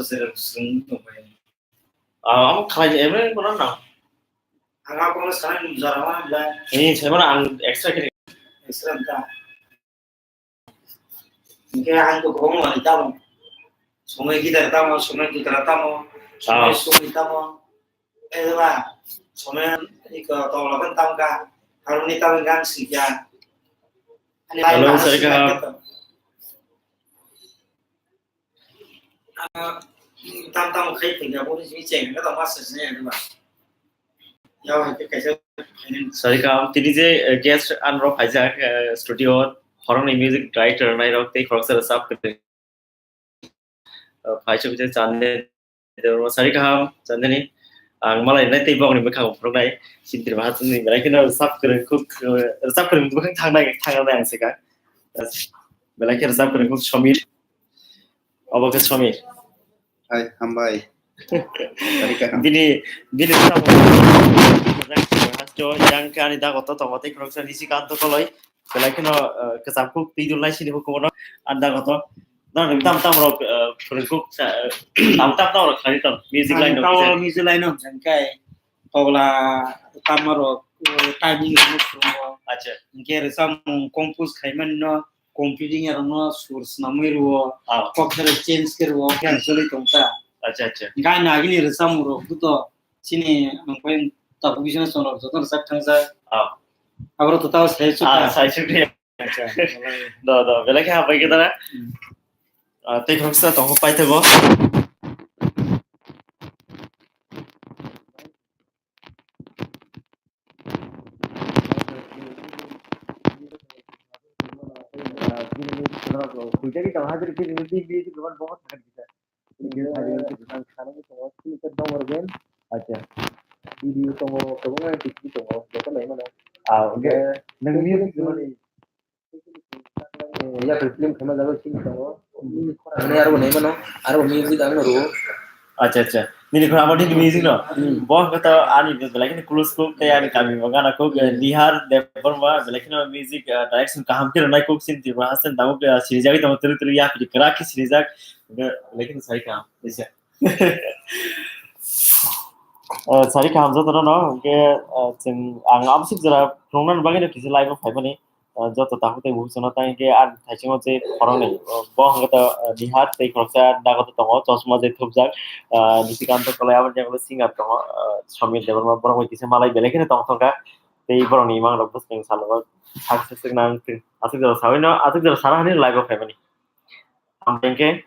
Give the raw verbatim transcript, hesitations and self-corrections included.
Sere swrwng tongbai. Ah, amo khalai, emo bono na. Ang abono sanai nung jora ma belai. Ni sai bono ang extra kiri. Extra ta. Hingke ang to kobangma manwi tamo. Somoi guitar tamo, somoi dutra tamo, somoi Ah. suri tamo. Eh, ba, somoi iko tolo kan tam ka. Harmoni tamo gan sikya. Ani Hello, lain Sarika. Sikya to. Ah, tam tam khai tengya bo ni cheng ka to master se ya ba. Yao hai ke kaisa Sarika, tini je, eh, guest anro phaijak, eh, studio, khoroknwi music director nairok tei khoroksa rwchap kwrwi. Eh, phaisok je Chandni Debbarma, Sarika ham, Chandni. Ang malai nai tei bokni bwkhango phunuknai. Sintri bahatni belai kheno rwchap kwrwi khuk, eh, rwchap kwrwi bwkhang thangnai, thangnai ang sika. Belai khe rwchap kwrwi khuk Somir. Obo khe Somir. Hai, hambai. Sarika ham. Bini, bini hasto yang khe ani dago to tongo tei khoroksa Nishikanta Koloi. Belai kheno, eh, kwcham khuk twi dulnai sini bo kubono ani dago to. Nang tam tam rok, eh, phwrwng khuk sa, eh, tam tam tam rok khlai tong music line rok tamo kisa. Music line rok jang kai tobla tamo rok, eh, timing rok no phwrwngo. Acha. Hingke rwchapmung compose khaimani no competing rokno sur swnamwi rwo, Ah. kok sere change khe rwo, khe choli tong ta. Acha, acha. Gana agini rwchapmung rok buto chini ang koi tabuk bisino chwng rok joto rwchap thangsa. Ah. Aboro to tao sai Ah, chuka. Sai chuka. Acha, walai. Do, do, belai khe habai khe dara. Hmm. Ah, tei khoroksa tongo paithago. Acha. Video tongo, kwbangma video tongo, joto nai mano. Ah, okay. Eh, nang music mani. Yaphai film khaima jaga sini tongo. Mani aro nai mano, aro music ang rwo. Acha, acha. Nini khorang abo nini music no? Hmm. Bo hwnkhe to ani belai kheno close kuk tei ani kami bo gana kuk, eh, Hmm. Nihar Debbarma belai kheno music, eh, direction kaham khe rwnai kuk sini Tripura haste tabuk, eh, sinijagwi tongo twrwi twrwi yapri kwrak khe sinijak. Hwnkhe belai kheno sai kaham. Kaisa. Eh, sari kaham jotono no, hwnkhe, eh, chwng, ang aboswk jora phunuknani bagwino kisa live-o phaimani, eh, joto takhuk tei bukhuk chwngno tei hwnkhe ani thaichungo je khoroknwi, eh, bo hwnkhe to, eh, Nihar tei khoroksa dago to tongo, chosma je thupjak, eh, Nishikanta Koloi aboni jagolo singer tongo, eh, Somir Debbarma, borok bai kisa malai belai kheno tongthokha tei borokni imangrok bwswk salo success wngna wngthwng. Aswk jora sawi no, aswk jora sana hwnwi live-o phaimani. Ang hwnkhe